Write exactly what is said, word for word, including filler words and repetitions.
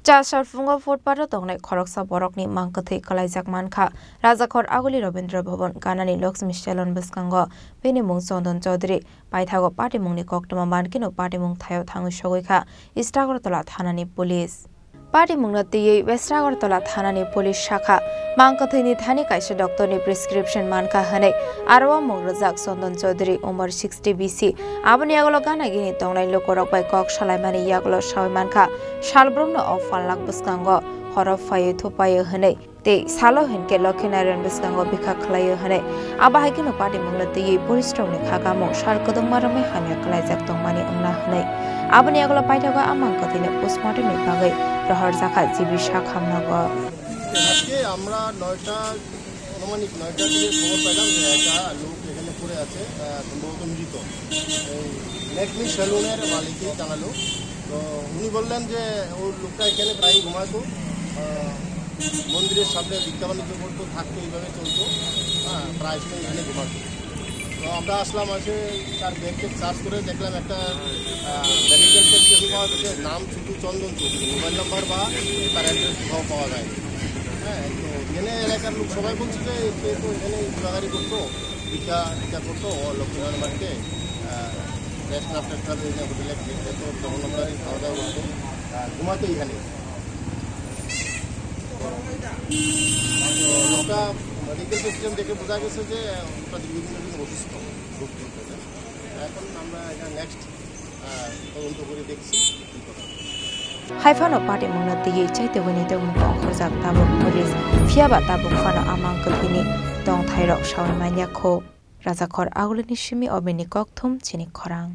Tasar phungo footpath-o tongnai khoroksa borokni mang kwthwi kwlaijak mankha. Rajakhor Aguli Rabindra Bhavan ganani Lakshmi Salon bwskango bini mung Chandan Chaudhary. Paithago patimungni koktwma mankhe no patimung thaio thangwi sogwi kha East Agartala thanani police. Patimungno twiwi West Agartala thanani police sakha, mang kwthwini thani kaisa doctorni prescription mankha hwnwi aro o mung rwjak Chandan Chaudhary, umor sixty B C. Aboni yagulo gana gini tongnai lukurok bai kok salaimani yagulo sawi mankha, salbrumno o phalnag bwskango horo phaiwi thupaio hwnwi tei salo hinkhe Lokhi Narayan bwskango bikha khlaio hwnwi. Abo hai kheno patimungno twiwi police rokni kha kamung sal kwdwkma romwi hamya kwlaijak tongmani wngna hwnwi. Aboni yagulo paithago a mang kwthwino postmortemni bagwi rohorjakha G B sak hamnago. আজকে আমরা নয়টা, আনুমানিক নয়টার দিকে খবর পেলাম যে একটা লোক এখানে পড়ে আছে, আহ, সম্ভবত মৃত। এই ল্যাকমি সেলুনের মালিকই জানালো। তো উনি বললেন যে ওর লোকটা এখানে প্রায় ঘুমাতো, আহ, মন্দিরের সামনে ভিক্ষা বাণিজ্য করতো, থাকতো, এইভাবে চলতো, হ্যাঁ, প্রায় সময় এখানে ঘুমাতো। তো আমরা আসলাম, এসে তার ব্যাগ ট্যাগ সার্চ করে দেখলাম একটা, আহ, মেডিকেল টেস্ট কিছু পাওয়া গেছে, নাম শুধু চন্দন চৌধুরী, মোবাইল নাম্বার বা তার অ্যাড্রেস কোথাও পাওয়া যায়নি। হ্যাঁ, তো জেনে এলাকার লোক সবাই বলছে যে সে তো এখানে ঘোরাঘুরি করতো, ভিক্ষা ভিক্ষা করতো, ও লক্ষ্মীনারায়ণ বাড়িতে, আহ, রেস্ট নাস্টা খাবে, এখানে হোটেলে খেয়ে খেতো, তখন আমরা খাওয়া দাওয়া করতো, আর ঘুমাতো এখানে। তো ওটা মেডিকেল সিস্টেম দেখে বোঝা গেছে যে ওটা দীর্ঘদিনের জন্য অসুস্থ, ভুগছে। এখন আমরা এটা নেক্সট, আহ, তদন্ত করে দেখছি কী করা যায়। Hai phano patimungno twiwi chaitugwini tongmung ongkhorjak tabuk police, phiyaba tabuk phano a mang kwthwini tongthairok sawi manya kho. Rajakhor Agulini simi obini kokthum chini khorang.